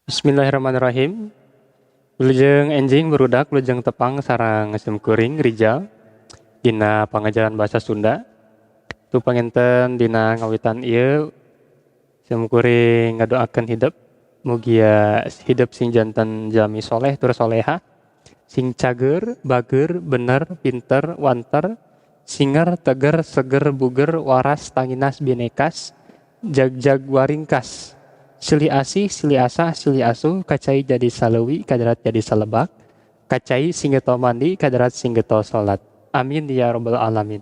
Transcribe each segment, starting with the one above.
Bismillahirrahmanirrahim. Wilujeng enjing barudak, wilujeng tepang sareng sim kuring Rijal dina pangajaran bahasa Sunda. Tu panginten dina ngawitan ieu sim kuring ngadoakeun hidep, mugia hidep sing janten jalmi soleh tur soleha, sing cager, bager, bener, pinter, wanter, singer, teger, seger, buger, waras, tanginas, binekas, jagjag waringkas. Silih asih, silih asah, silih asuh, kacai jadi saleuwi, kadarat jadi salebak, kacai sing getol mandi, kadarat sing getol salat. Amin ya rabbal alamin.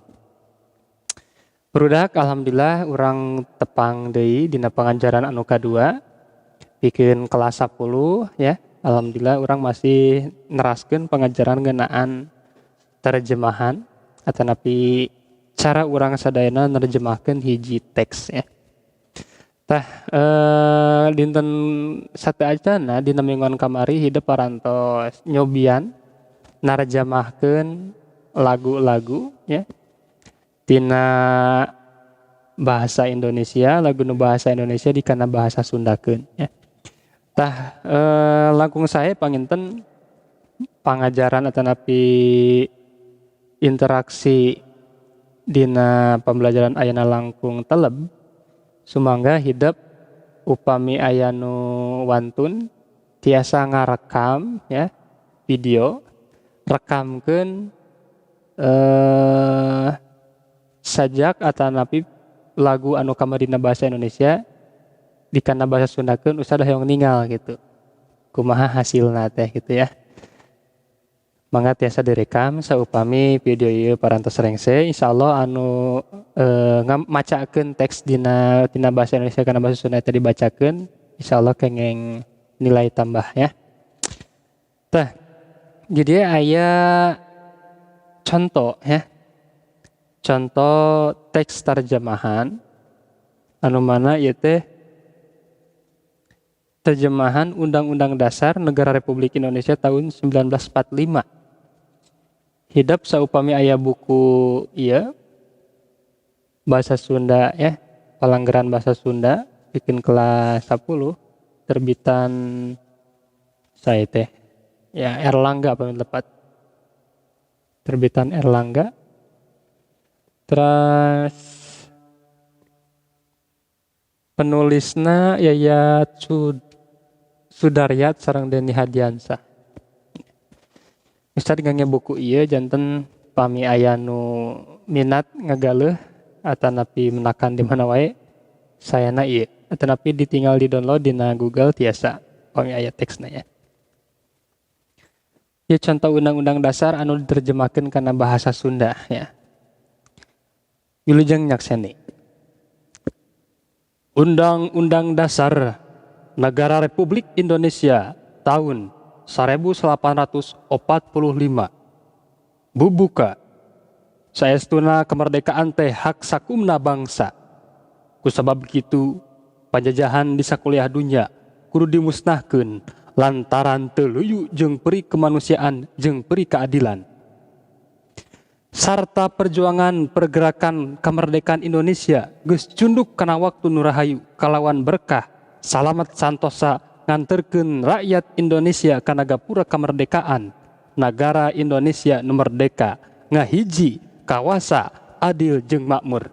Barudak, alhamdulillah urang tepang deui dina pangajaran anu kadua pikeun kelas 10 ya. Alhamdulillah urang masih neraskeun pengajaran ngeunaan terjemahan atanapi cara urang sadayana nerjemahkeun hiji teks ya. Tah dinten sateuacana dina mingguan kamari hidep parantos nyobian narjamahkeun lagu-lagu ya tina bahasa Indonesia, lagu nu bahasa Indonesia dikana bahasa Sundakeun ya. Tah langkung sae panginten pangajaran atanapi interaksi dina pembelajaran ayeuna langkung teleb. Sumangga hidep upami aya nu wantun tiasa ngarekam ya video, rekamkeun sajak atanapi lagu anu kamari dina bahasa Indonesia dikana bahasa Sundakeun, Ustad hoyong ningal gitu kumaha hasilna teh gitu ya. Mangga tiasa direkam saupami video ieu parantos rengse, insyaallah anu macakeun teks dina bahasa Indonesia kana bahasa Sunda teh dibacakeun, insyaallah kengeng nilai tambah ya. Tah, jadi aya contoh ya, contoh teks terjemahan anu mana ieu teh terjemahan Undang-Undang Dasar Negara Republik Indonesia tahun 1945. Hidep saupami aya buku ieu bahasa Sunda ya, palanggeran bahasa Sunda bikin kelas 10 terbitan saya teh ya Erlangga paling tepat, terbitan Erlangga. Terus penulisna Yayat Sudaryat sareng Deni Hadiansah. Ustad ngangge buku ieu, janten pami aya nu minat ngagaleuh atanapi menakan di mana wae sayana ieu, atanapi ditinggal di download dina Google tiasa pami aya teksna ya. Ieu contoh Undang-Undang Dasar anu diterjemahkeun kana bahasa Sunda ya. Wilujeng nyakseni. Undang-Undang Dasar Negara Republik Indonesia tahun 1845. Bubuka. Saestuna kemerdekaan teh hak sakumna bangsa. Kusabab kitu panjajahan di sakuliah dunya kudu dimusnahkeun lantaran teu luyu jeung peri kemanusiaan jeung peri keadilan. Sarta perjuangan pergerakan kemerdekaan Indonesia geus cunduk kana waktu nu rahayu kalawan berkah salamet santosa nganterkeun rakyat Indonesia kana gapura kemerdekaan. Negara Indonesia nu merdeka, ngahiji, kawasa, adil jeung makmur.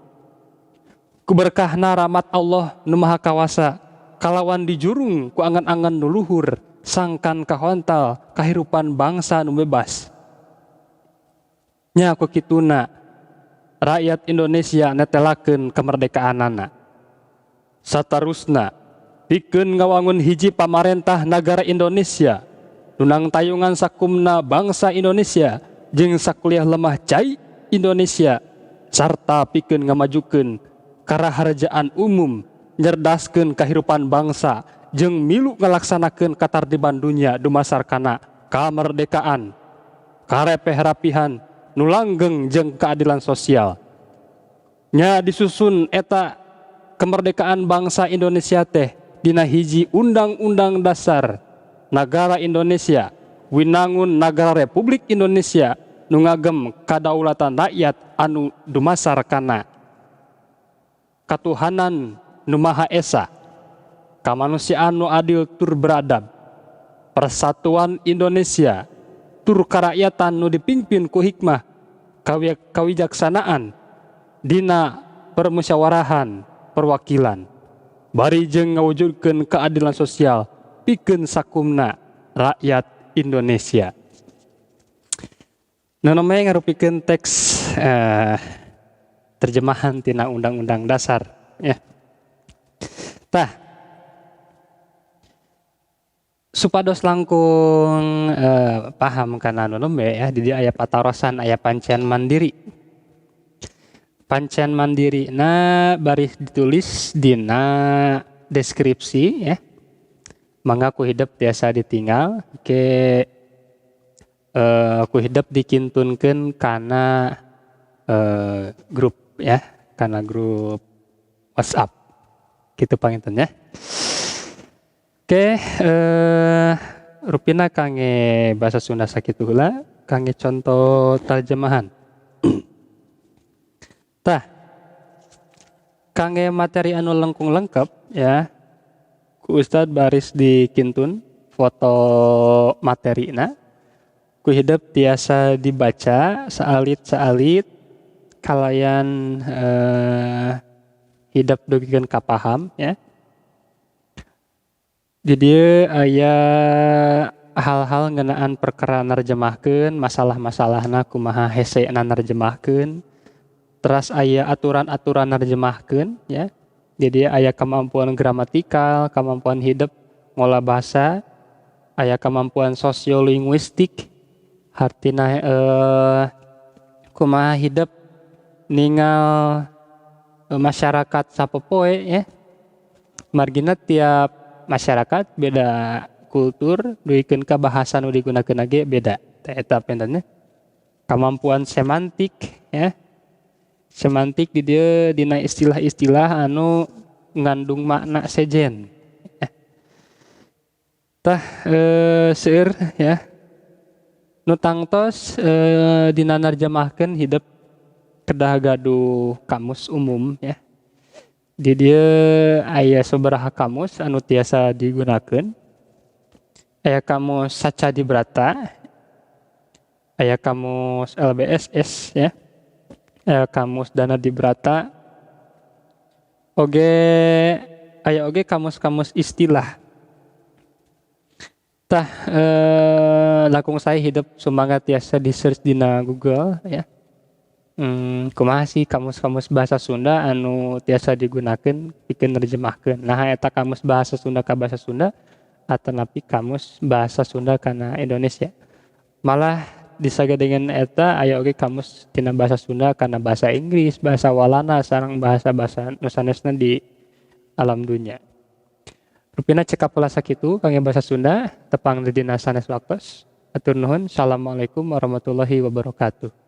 Ku berkahna rahmat Allah nu Maha Kawasa kalawan dijurung ku angan-angan nu luhur sangkan kahontal kahirupan bangsa nu bebas. Nya ku kituna rakyat Indonesia netelakeun kemerdekaanana. Satarusna pikeun ngawangun hiji pamarentah nagara Indonesia nu nangtayungan sakumna bangsa Indonesia jeung sakuliah lemah cai Indonesia sarta pikeun ngamajukeun karaharjaan umum, nyerdaskeun kahirupan bangsa jeung milu ngalaksanakeun katartiban dunya dumasar kana kamerdekaan, karepeh-rapihan nu langgeng jeung keadilan sosial. Nya disusun eta kemerdekaan bangsa Indonesia teh dina hiji Undang-Undang Dasar Nagara Indonesia winangun Nagara Republik Indonesia nu ngagem kadaulatan rakyat anu dumasar kana katuhanan nu Maha Esa, Kamanusiaan nu adil tur beradab. Persatuan Indonesia tur karakyatan nu dipimpin ku hikmah kawijaksanaan dina permusyawarahan perwakilan bari jeung ngawujudkeun keadilan sosial pikeun sakumna rakyat Indonesia. Nu namanya ngarupikeun teks terjemahan tina Undang-Undang Dasar ya. Tah, supados langkung paham kana nu nembe ya, di dieu aya patarosan, aya pancen mandiri. Pancen mandiri na baris ditulis dina deskripsi ya. Mangga ku hidep tiasa ditinggal ke ku hidep dikintunkeun kana grup ya, kana grup WhatsApp. Kitu panginten ya. Oke, rupina kangge bahasa Sunda sakitu heula, kangge contoh terjemahan. Tah, kangge materi anu lengkung lengkap ya, ku Ustad baris dikintun foto materina, ku hidep tiasa dibaca saalit-saalit kalayan hidep dugikeun kapaham ya. Di dieu aya hal-hal ngeunaan perkara nerjemahkeun, masalah-masalahna kumaha hesena nerjemahkeun, teras aya aturan-aturan nerjemahkeun ya. Jadi aya kemampuan gramatikal, kemampuan hidep ngolah bahasa, aya kemampuan sosiolinguistik, hartina kumaha hidep ningal masyarakat sapopoe ya. Margina tiap masyarakat beda kultur, duikeun ka bahasa nu digunakeun ge beda. Tah eta pentenna. Kemampuan semantik ya. Semantik di dieu dina istilah-istilah anu ngandung makna sejen. Tah seueur ya. Nu tangtos dina nerjemahkeun hidep kedah gaduh kamus umum ya. Di dieu aya sabaraha kamus anu tiasa digunakeun. Aya kamus Saca Dibrata, aya kamus LBSS ya, aya kamus Dana Dibrata, oge aya oge kamus-kamus istilah. Tah langkung sae hidep sumangga tiasa di search dina Google ya. Kumaha sih kamus-kamus bahasa Sunda anu tiasa digunakeun pikeun nerjemahkeun. Nah eta kamus bahasa Sunda ka bahasa Sunda atanapi kamus bahasa Sunda kana Indonesia. Malah disagedengeun eta aya oge kamus tina bahasa Sunda kana bahasa Inggris, bahasa Walanda sareng bahasa-bahasa nu sanesna di alam dunya. Rupina cekap heula sakitu kangge bahasa Sunda, tepang di dina sanes waktos. Atur nuhun. Assalamualaikum warahmatullahi wabarakatuh.